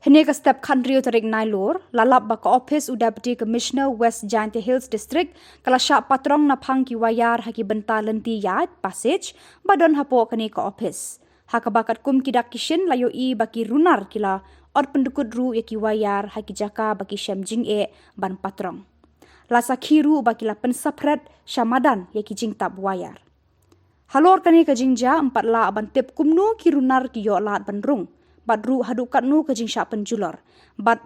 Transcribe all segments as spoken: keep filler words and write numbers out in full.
Hynne ka step khathynriew tarik Nailur, la lap ba ka ophis u Deputy Commissioner West Jaintia Hills District ka la shah patrong na phang ki wire ha ki bynta lynti ïaid, passage, ba don hapoh kane ka ophis. Ha kaba katkum ki dak ki shin la ïohi ba ki runar ki la ot pyndkut ruh ïa ki wire ha ki jaka ba ki shem jingeh ban patrong. La sakhi ruh ba ki la pynsaphriang sha madan ïa ki jingtap wire. Halor kane ka jingjia ym pat lah ban tip kumno ki runar ki ïoh lad ban rung, bad ruh haduh katno ka jingshah pynjulor. Bad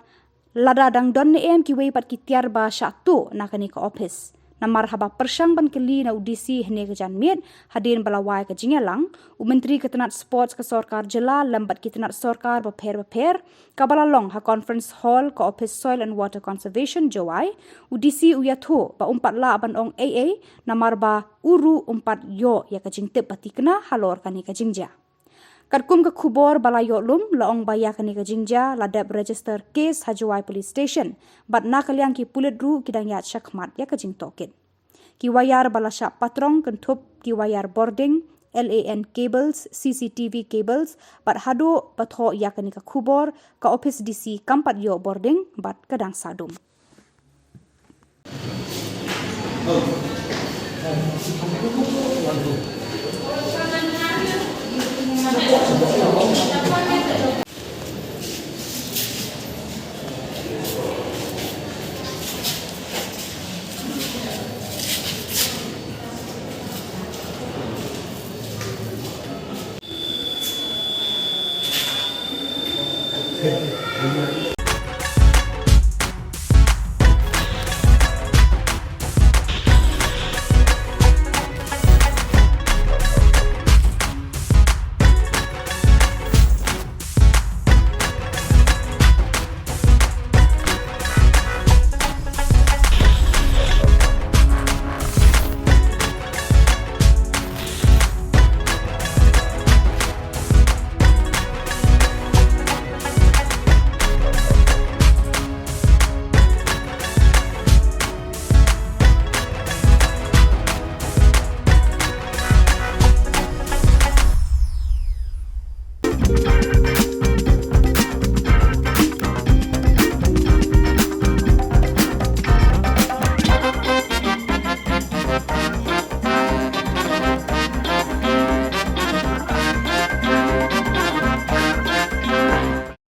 lada dang don ne em kiwei pat ki tiar ba shah tuh na kane ka ophis. Namar haba pyrshang ban kylli na u D C hynne ka janmiet, hadien ba la wai ka jingïalang, u Myntri ka tnat Sports ka sorkar jylla lem bad ki tnat sorkar bapher bapher, kaba la long ha Conference Hall ka ophis Soil and Water Conservation, Jowai, u D C u ïathuh ba um pat lah ban ong ei ei, namar ba u ruh um pat ïoh ïa ka jingtip ba thikna halor kane ka jingjia. Katkum ka khubor ba la ïoh lum, la ong ba ïa kane ka jingjia la dep register case ha Jowai Police Station, bad na ka liang ki pulit ruh ki dang ïaid shakhmat ïa ka jingtohkit. Ki wire ba la shah patrong kynthup ki wire bording, LAN cables, CCTV cables, bad haduh ba thoh ïa kane ka khubor, ka ophis DC kam pat ïoh bording bad ka dang sah dum.